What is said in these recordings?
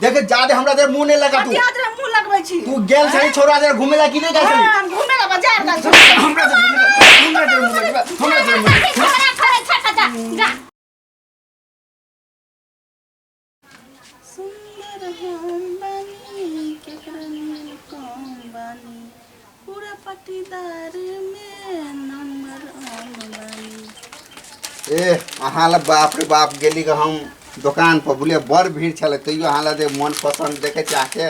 देखे जादे हमरा दे मुंह नहीं लगा तू। कथी आज रे मुंह लगबै छी? तू गेल छली छोरा दे घूमे ला की नहीं गेल छली? हाँ, हम घूमे ला बाजार गेल छली। हमरा दे हमरा दे मुंह लगबे, हमरा दे मुंह। झगड़ा करै छै जा जा। सुंदर हम बानी, केकरा नियन कम बानी, पूरा पटीदार में नंबर हम बानी। ए अहाँ ला बाप रे बाप गेली के हम दोकान पर बुझलियै, बड़ भीड़ छलै, तैयो अहाँ ला जे मन पसंद देखै छी अहाँके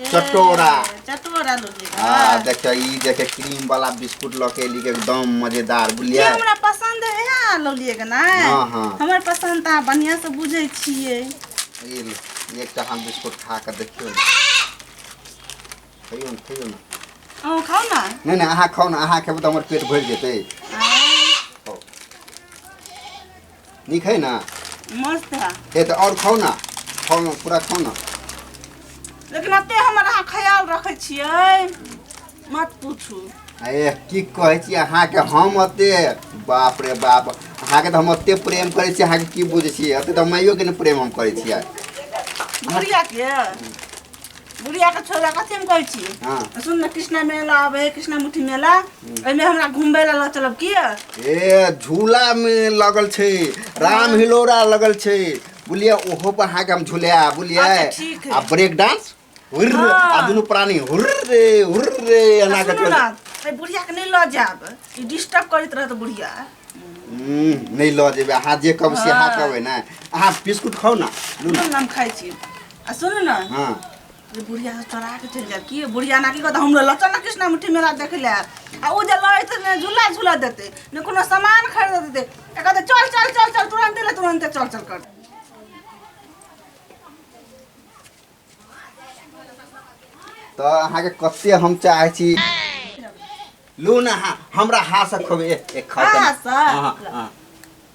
चटोरा। चटोरा लोग। आ देखियौ ई देखे क्रीम वाला बिस्कुट लऽ के एली के एकदम मजेदार जे बुझलियै। हमरा पसंद है यहाँ लऽ के ना। हाँ, हाँ। हमर पसंद तऽ अहाँ बढ़िआँ से बुझै छियै। ई ले, एकटा हम बिस्कुट खा कऽ देखियौ ने। खइयौ ने, खइयौ ने। अहूँ खाउ ने। नहि नहि, अहाँ खाउ ने, अहाँ खेबै तऽ हमर पेट भरि जेतै। खाउ, नीक है ना? मस्त है। हे तऽ आओर खाउ ना, खाउ ना, पूरा खाउ ना। लेकिन एते हमर अहाँ ख्याल रखै छियै, मत पूछू। ए की कहै छी अहाँके हम ओते, बाप रे बाप, अहाँके तऽ हम ओते प्रेम करै छी, अहाँके की बुझै छियै, ओते तऽ माइयोके ने प्रेम हम करै छियै। बुढ़िया के छोड़ा कथी हम कहै छी। हाँ। सुन ने, कृष्णा मेला आबै है, कृष्णा मुठी मेला, ओहिमे हमरा घुमबै लए लऽ चलब की? ए झूला में लगल छै, राम हिलोरा लगल छै बुझलियै, ओहो पर अहाँके हम झुलायब बुझलियै। अच्छा, ठीक है। आ ब्रेक डांस हुर्र। हाँ। आ दुनू प्राणी हुर्र रे हुर्र रे एना के सुनू ने, एहि बुढ़िया के नहि लऽ जायब, ई डिस्टर्ब करैत रहत बुढ़िया। नहि लऽ जेबै, अहाँ जे कहबै से अहाँ हाँ। कहबै ने। अहाँ बिस्कुट खाउ ना, लू ना। सुनू ने, हम खाइ छी। आ सुनू ने। हाँ। जे बुढ़िया से चोरा के चलि जायब की? बुढ़िया ना की कहत, हमरो लऽ चल ने कृष्णा मुट्ठी मेला देखै लए। आ ओ जे लऽ अयतै ने झूला झूला देतै ने, कोनो सामान खरीद देतै, आ कहतै चल चल चल चल, तुरन्ते ले तुरन्ते चल चल कर। तऽ अहाँके कते हम चाहै छी, लू ने, अहाँ हमरा हाथसँ खोबै। ए ए खाउ कनी। हाथसँ? हाँ, हाँ,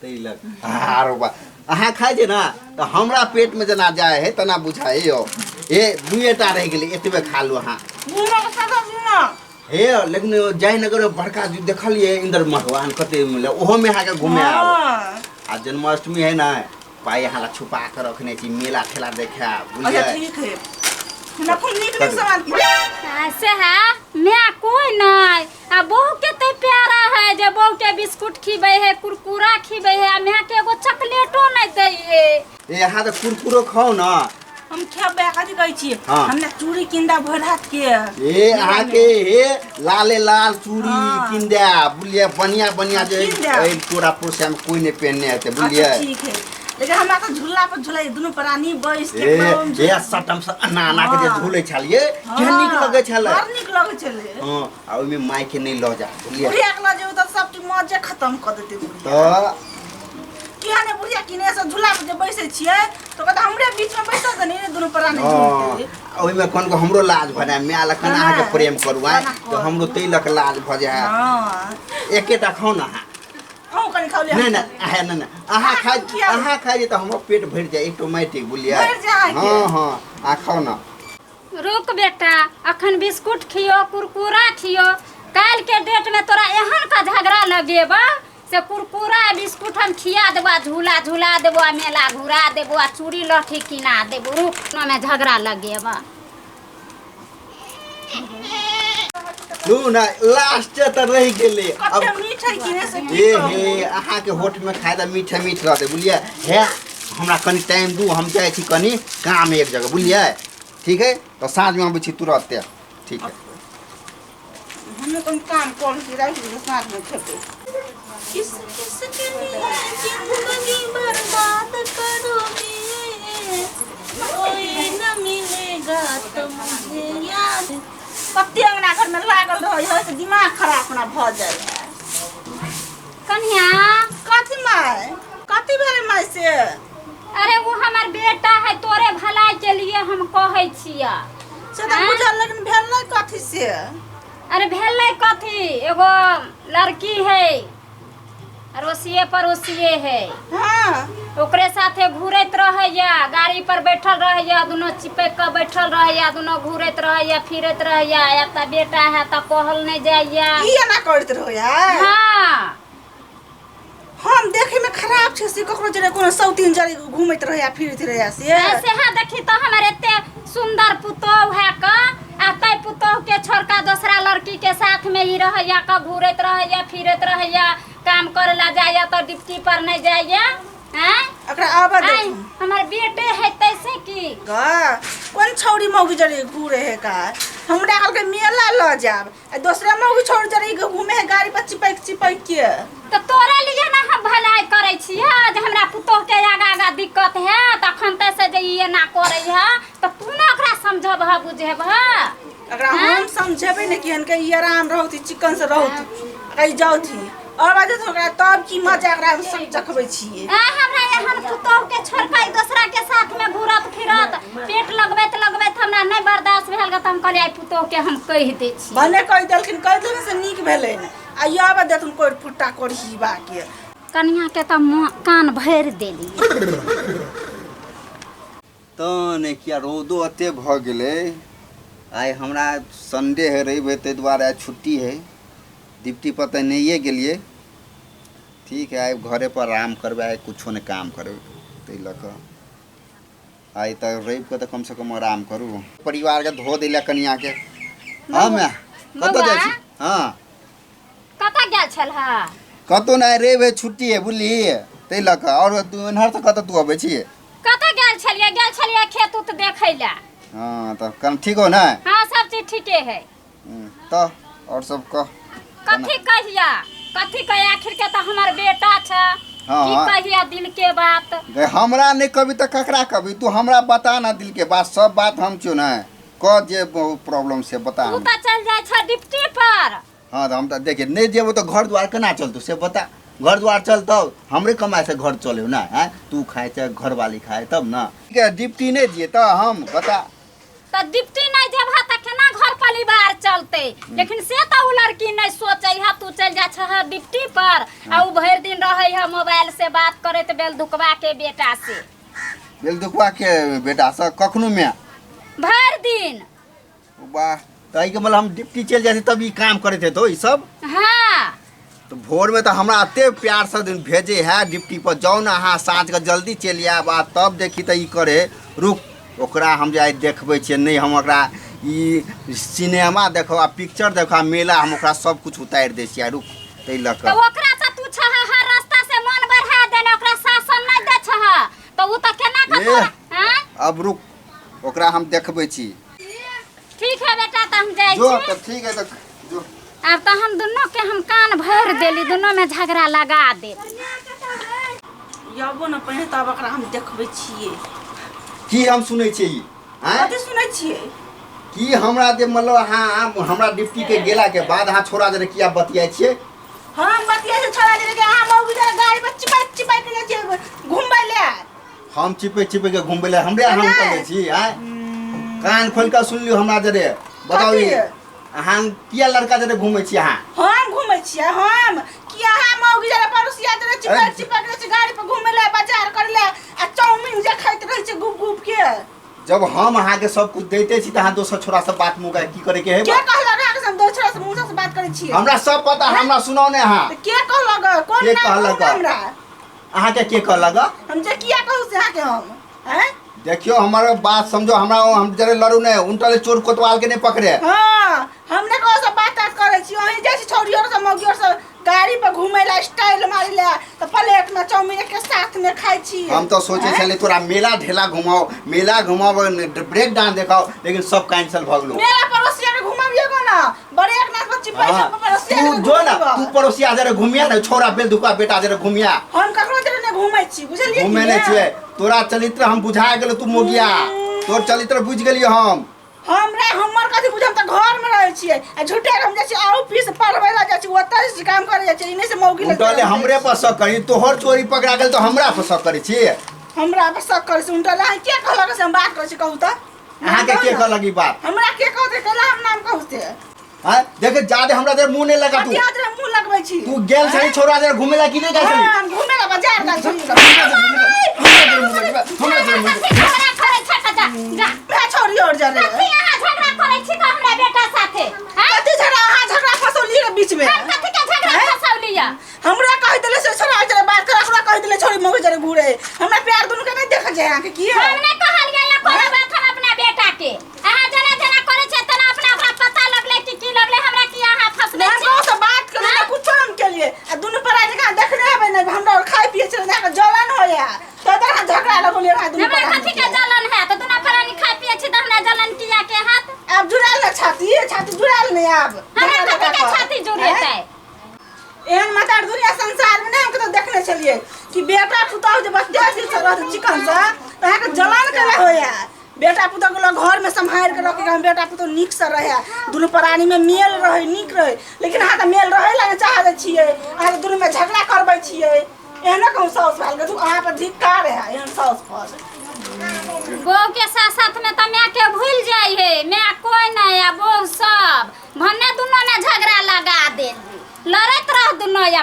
ताहि लग आरो बा अहाँ खाइ छै ने तऽ हमरा पेटमे जेना जाइ है तेना बुझाइ यौ। ए दुएटा रहि गेलै, एतबे खा लू अहाँ। मुँहक सादा मुँह। हे लेकिन जयनगर में बड़का जे देखलियै इंद्र भगवान कते मिले, ओहोमे अहाँके घुमे आब। हाँ। आ जन्माष्टमी है ने, पाइ अहाँ ला छुपा के रखने छी, मेला ठेला देखे अच्छा। बुझलियै। ठीक है, हमरा खूब नीक नीक सामान से है मैं कोई नहीं, आ बहू के ते प्यारा है जे बहू के बिस्कुट खिबै है, कुरकुरा खिबै है, आ मैं के एगो चॉकलेटो नहीं दै है। ए अहाँ तऽ कुरकुरो खाउ ने। हम खेबै, कथी कहै छी? हाँ। हमरा चूड़ी किनदा भरि हाथ के। ए अहाँके हे लाले लाल चूड़ी हाँ। कीन देब बुझलियै, बढ़िया बढ़िया जे कीन देब। एहि टोरा पोसिया में कोई नहीं पहनने हेतै बुझलियै। अच्छा ठीक है, लेकिन हमरा तऽ झूला पर झूला दुनू प्राणी बैस के ए एकदम ए सटम से एना एना के जे हाँ। झूलै छलियै, केहन नीक लगै छलै। बड़ नीक लगै छलै। हँ, आ ओहिमे माय के नहि लऽ जा बुझलियै। बुढ़िया के लऽ जेबै तऽ सब चीज मजे खतम कऽ देतै बुढ़िया। तऽ किया ने बुढ़िया किने से झूला पर जे बैसै छियै तऽ कहतै हमरे बीच में बैसत ने, दुनू प्राणी हँ, झूलतै। ओहिमे कोन को हमरो लाज भऽ जाय, माय लग केना अहाँके प्रेम करू आँय, केना तऽ करू? हमरो ताहि लऽ कऽ लाज भऽ जाय। हँ। एकेटा खाउ ने अहाँ। अहूँ कनि खाउ ले। नहि नहि, अहाँ नहि नहि, अहाँ खाइ, किया? अहाँ खाइ जे तऽ हमरो पेट भरि जाय ऑटोमेटिक बुझलियै। भरि जाय अहाँके? हँ हँ, अहाँ खाउ ने। रुक बेटा, अखन बिस्कुट खियो, कुरकुरा खियो, काल्हि के डेट में तोरा एहन का झगड़ा लगेबा से कुरकुरा आ बिस्कुट हम खिया देबो, आ झूला झूला देबो, आ मेला घुरा देबो, आ चूड़ी लहठी किना देबो। रुक में झगड़ा लगेबा। लू ने, लास्ट तऽ रहि गेलै अब। कते मीठ है किने से की ए कहू? हे अहाँके होठमे खाय तऽ मीठे मीठ रहतै बुझलियै। हे हमरा कनि टाइम दू, हम जाइ छी कनि काम एक जगह बुझलियै। ठीक है, तऽ साँझमे अबै छी तुरन्ते, ठीक है? हमे कनि काम कर छी, राखि दियौ, साँझमे खेबै। किस किस के लिए जिंदगी बर्बाद करोगे, कोई न मिलेगा तो मुझे याद। कते अंगना घरमे लागल रहै है से दिमाग खराब अपना भऽ जाइ है। कन्या। कथी माय, कथी भेलै माय से? अरे वो हमर बेटा है, तोरे भलाई के लिए हम कहै छियै। से तऽ बुझल, लेकिन भेल नहि कथी से? अरे भेलै कथी, एगो लड़की है, अड़ोसिए पड़ोसिए है। हाँ। ओकरे साथे घूरैत रहैया, गाड़ी पर बैठल रहैया, दुनू चिपक कऽ बैठल रहैया, दुनू घूरैत रहैया फिरैत रहैया। एतऽ बेटा है तऽ कहल नहि जाइया। ई एना करैत रहै है? हाँ। हम देखे में खराब छै से ककरो जरे कोनो सौतीन जरे घूमैत रहैया फिरैत रहैया से। ऐसे है देखी तो हमर एते सुंदर पुतोह है का, आ तै पुतोह के छोड़का दोसरा लड़की के साथ में ही रहैया का, घूरैत रहैया फिरैत रहैया, काम करे ला जाइया तो ड्यूटी पर नहीं जाइया। हैं एकरा आबऽ आइ दे। हमर बेटे है तैसे की गा कोन छौरी मौगी जरे घूरे है का, हमरा कहलकै मेला लऽ जाब आ दोसरा मौगी छौरी जरे घूमे है गाड़ी पर चिपैक चिपैक के। तो तोरे लिए ना हम भलाई करै छियै जे हमरा पुतोह के आगा आगा दिक्कत है तखन तैसे जे ई एना करै है तऽ तू ने ओकरा समझबह बुझेबह। एकरा हम समझेबै ने कि हनके ई आराम रहौत, ई चिकन से रहौत, ई जाउथी और बाजत ओकरा तब की मजा एकरा हम सब चखबै छियै। आ हमरा एहन पुतोह के छोड़ के दोसरा के साथ में घूरत फिरत पेट लगबैत लगबैत हमरा नहीं बर्दाश्त भेल तऽ हम कहलियै आइ पुतोह के हम कहि दै छी। भने कहि देलखिन, कहि देलखिन से नीक भेलै ने। आ ई आबऽ देथुन कोइ फुट्टा करहीबा के। कनिया के तऽ मुँह कान भरि देली। तऽ ने किया रौदो एते भऽ गेलै। आइ हमरा संडे है, रवि है, ताहि दुआरे आइ छुट्टी है। ड्यूटी पर तऽ नहिए गेलियै। ठीक है, आइ घरे पर आराम करबै, आइ कुछो नहि काम करबै, ताहि लऽ कऽ आइ तऽ रविके तऽ कमसँ कम आराम करू। परिवारके धो दै लए कनियाके। हँ माय, कतऽ जाइ छी? हँ कतऽ गेल छल हा? कतहु नहि, रवि है, छुट्टी है, बुझलियै, ताहि लऽ कऽ। आओर तू एन्हर तऽ कतऽ तू अबै छी? कतऽ गेल छलियै? गेल छलियै खेत उत देखै लए। हँ तऽ कन ठीक हो ने? हाँ सब चीज ठीके है। तऽ आओर सब कह। कथी कहिया कथी कहिया, आखिर के तऽ हमर बेटा छै। हाँ, की हाँ। कहिया दिल के बात? गे, हमरा नहीं कभी तऽ ककरा कभी, तू हमरा बता ना दिल के बात, सब बात हम छौ ने कह, जे बहुत प्रॉब्लम से बता तू हमरा। तऽ चल जाइ छ ड्यूटी पर। हाँ तऽ हम तऽ देखिए नहीं जेबो तऽ घर द्वार केना चलतौ से बता। घर द्वार चलतौ हमरे कमाइ से घर चले ना, हैं तू खाए चाहे घरवाली खाए तब ना। ठीक है, ड्यूटी नहीं जिए तऽ हम बता। तऽ ड्यूटी नहीं जेबह तऽ केना घर परिवार चलते? लेकिन से तऽ उ लड़की नहीं सोचे है। तू चल जा छह ड्यूटी पर आ उ भरि दिन रहे है मोबाइल से बात करैत बेल धुकवा के बेटा से। बेल दुखवा के बेटा से कखनो में भरि दिन। वाह, तऽ एहिके मतलब हम ड्यूटी चलि जाइ छी तब ई काम करैत हेतौ ई सब? हाँ तो भोर में तो हमरा एते प्यार से दिन भेजे है ड्यूटी पर, जाउ ने अहाँ साँझ के जल्दी चलि आयब आ तब देखी तऽ ई करे। रुक, ओकरा हम जे आइ देखबै छियै नहि, हम ओकरा ई सिनेमा देखो आ पिक्चर देखो आ मेला, हम ओकरा सब कुछ उतारि दै छियै। रुक, ताहि लऽ तऽ कऽ ओकरा तऽ तू छह हर रास्ता से मन बढ़ा देने, ओकरा शासन नहीं दे छह तऽ उ तऽ केना कऽ ए। तोरा हाँ? अब रुक, ओकरा हम देखबै छी। ठीक है बेटा, तऽ हम जाइ जो छी। तऽ ठीक है, तऽ जो। आब तऽ हम दुनू के हम कान भरि देली, दुनू में झगड़ा लगा दे। यबो ने पहिने तब एकरा हम देखबै छियै। की हम सुनै छियै ई? आँय? कथी सुनै छियै? की हमरा जे मतलब अहाँ हमरा ड्यूटी के गेला के बाद अहाँ छोड़ा जरे किया बतियाइ छियै? हम बतिया छै छोड़ा जरे के अहाँ मौगी जरे गाड़ी पर चिपैक चिपैक के जाइ छियै घुमबै लए। हम चिपै चिपै के घुमबै लए हमरे अहाँ नहि। करै छी? आँय, कान खोलि कऽ सुनि लियौ हमरा जरे बताउ ई। कथी? अहाँ किया लड़का जरे घुमै छी अहाँ? हम घुमै छियै हम कि अहाँ मौगी जरे पड़ोसिया जरे चिपैक अरे। चिपैक रहै छै गाड़ी पर घुमै लए, बाजार करै लए आ चाउमीन जे खाइत रहै छै गुप गुप के। जब हम अहाँके सब कुछ दैते छी तऽ अहाँ दोसर छोरा से बात मुँह की करे के है? के कहलक अहाँके से हम दोसरा से मुँह से बात करै छियै? हमरा सब पता, हमरा सुनाउ ने अहाँ। तऽ के कहलक? कोन के नाम कहू कहलक? ने हमरा। अहाँके के कहलक? हम जे किया कहू से अहाँके हम हैं? देखियो हमर बात समझो, हमरा हम जरे लड़ू नहीं, उनटले चोर कोतवाल के नहीं पकड़े। हाँ, हमने कहो सब बात तात करै छी, अहीं जाइ छी छौरी और सब मौगी और सब गाड़ी पर घूमै ला स्टाइल मारै ला तऽ प्लेट में चाउमीन के साथ में खाइ छी। हम तो सोचे छलियै तोरा मेला ढेला घुमाओ, मेला घुमाओ, ब्रेक डांस देखाओ, लेकिन सब कैंसिल भऽ गेलो। मेला पड़ोसिया के घुमाबियो गो ना, बड़े एक नाथ पर चिपै हाँ, छै पड़ोसिया तू के जो ना, घुमाबियो। तू पड़ोसिया जरे घुमिया ना, छोरा बेल दुका बेटा जरे घुमिया। हम ककरो जरे नहि घुमै छी, बुझलियै कि घुमे ने? नहि छियै, तोरा चरित्र हम बुझा गेलो, तू मोगिया, तोर चरित्र बुझि गेलियै हम। हमरा हमर कथी बुझम, तऽ घर में रहै छियै आ झूठे हम जाइ छियै ऑफिस पढ़बै ला जाइ छियै, ओतऽ से काम करै जाइ छियै, इने से मौगी लग उनटले हमरे पर शक करी, तोहर चोरी पकड़ा गेल तऽ हमरा पर शक करै छी। हमरा पर शक करै छी उनटले। अहाँ के कहलक से हम बात करै छी कहू तऽ? अहाँके के कहलक ई बात? हमरा के कहतै, कैला हम नाम कहू से? हाँ, देखे जादे हमरा देर मुँह नहीं लगा तू। कथी आदरे मुँह लगबै छी? तू गेल छली छोरा देर घुमे ला कि नहीं गेल छली? हाँ, हम घुमे ला बाजार गेल छली। हमरा देर मुँह कथी झगड़ा करै छै तऽ जा, जा। मैं छोरी और जरे। कथी अहाँ झगड़ा करै छी तऽ हमरा बेटा साथे? हैं? कथी झगड़ा? अहाँ झगड़ा फसौलियै रे बीच में। हम कथी के झगड़ा फसौलियै? हमरा कहि देले से छोरा जरे बात की हम नहि कहलियै या कोनो बात हम अपना बेटा के। अहाँ जेना जेना करै छियै तेना अपना ओकरा पता लगलै कि की लगलै हमरा की अहाँ फंसबै ना छी। गाँव से बात केलिए ना कुछो हम केलिए आ दुनू परानी जकाँ देखने हेबै ने हमरा और खाइ पिए छलै ना जलन होइया तऽ तोरा झगड़ा लगौलियै रहा दुनू हमरा परानी कथी के जलन है तऽ दुनू प्राणी खाइ पिए छी तऽ हमरा जलन किया के हैत? आब जुड़ायल ने छाती छाती जुड़ायल नहि आब हमरा झगड़ा कथी लगा के कऽ। छाती जुड़ेतै? एहन मातार दुनिया संसार में नहीं हम कतौ देखने छलिए कि बेटा पुतहु जे बच्चा से रहत चिकन से तऽ अहाँके जलन केना होइया बेटा पुतहु के लोग घर में सम्हारि के रखे हम बेटा पुतहु नीक से रहे दुनू प्राणी में मेल रहे नीक रहे लेकिन अहाँ तऽ मेल रहे ला नहि चाहै छियै अहाँ तऽ दुनू में झगड़ा करबै छियै एहनो कहूँ साउस भेल गेल अहाँ पर धिक्कार है एहन साउस पर। बहू के साथ साथ में तऽ माय के भूल जाइ है माय कोई नहीं आ बहू सब भन्ने दुनू में झगड़ा लगा देली लड़ैत रह दुनू अपना।